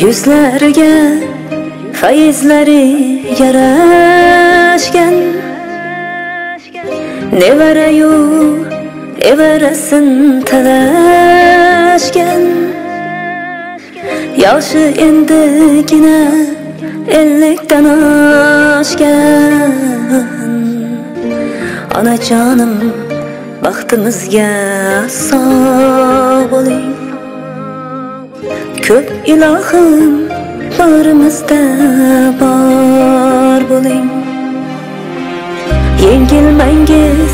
Yuzlariga fayzlari yarashgan, nevarayu evarasin talashgan. Yoshi endigina 50dan oshgan. Onajonim, baxtimizga sog' bo'ling. Ko'p ilohim barimizda bor bo'ling. Yengilmangiz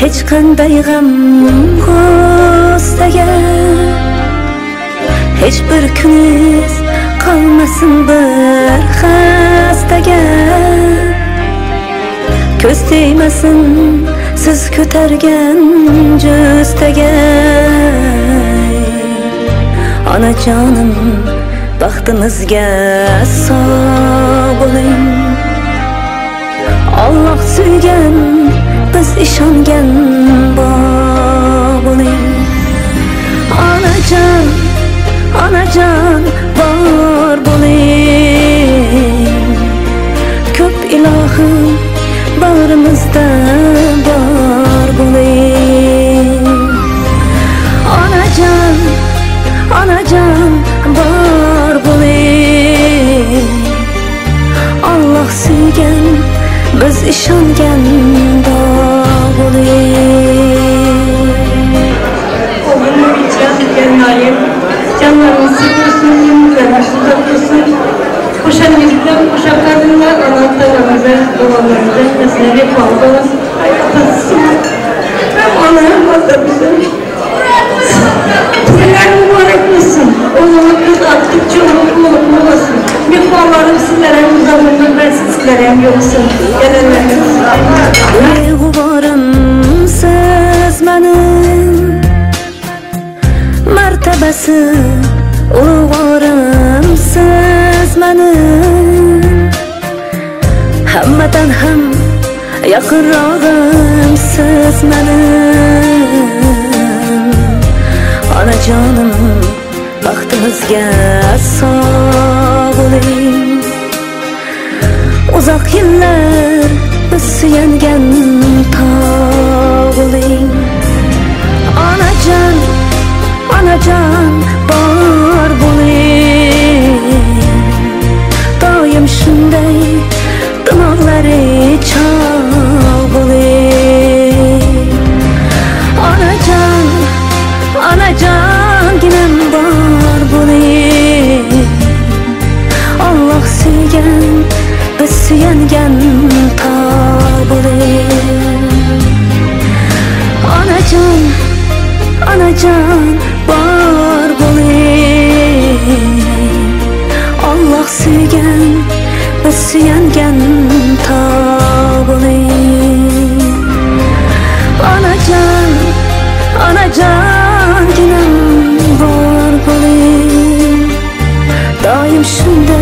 hech qanday g'am g'ussaga, hech bir kuningiz qolmasin bir xastaga. Ko'z tegmasin siz ko'targan justaga. Onajonim, baxtimizga sog' bo'ling. Alloh suygan, biz ishongan bor bo'ling. Onajon, onajon bor bo'ling. Ko'p ilohim barimizda bor bo'ling. Onajon, onajon bor bo'ling. Alloh suygan, biz ishongan bor bo'ling. Oğlum için gelmeyin. Canlarımız sıkılsın, yumruklarımız uzak dursun. Koşan yüzükler, koşan kadınlar, analarımıza, babalarımıza, mesela vefalı olasın. Atasın. Hem ana hem ata bize. Sizler mübarek olsun. Oğlum kız attıkça oğlum oğlum olasın. Vefalarım sizlere hem uzamında, ben sizlere hem yoksun. Gelenleriniz. G'uborimsiz mening, martabasi ulug'vorimsiz mening, hammadan ham yaqinrog'imsiz mening. Onajonim, baxtimizga sog' bo'ling. Uzoq yillar biz suyangan tog' bo'ling. Onajon, onajon bor bo'ling. Doim shunday dimoqlari chog' bo'ling. Onajon, onajonginam bor bo'ling. Alloh suygan, biz suyangan tog' bo'ling. Onajon, onajon bor bo'ling. Alloh suygan, biz suyangan tog' bo'ling. Onajon, onajonginam bor bo'ling. Doim shunday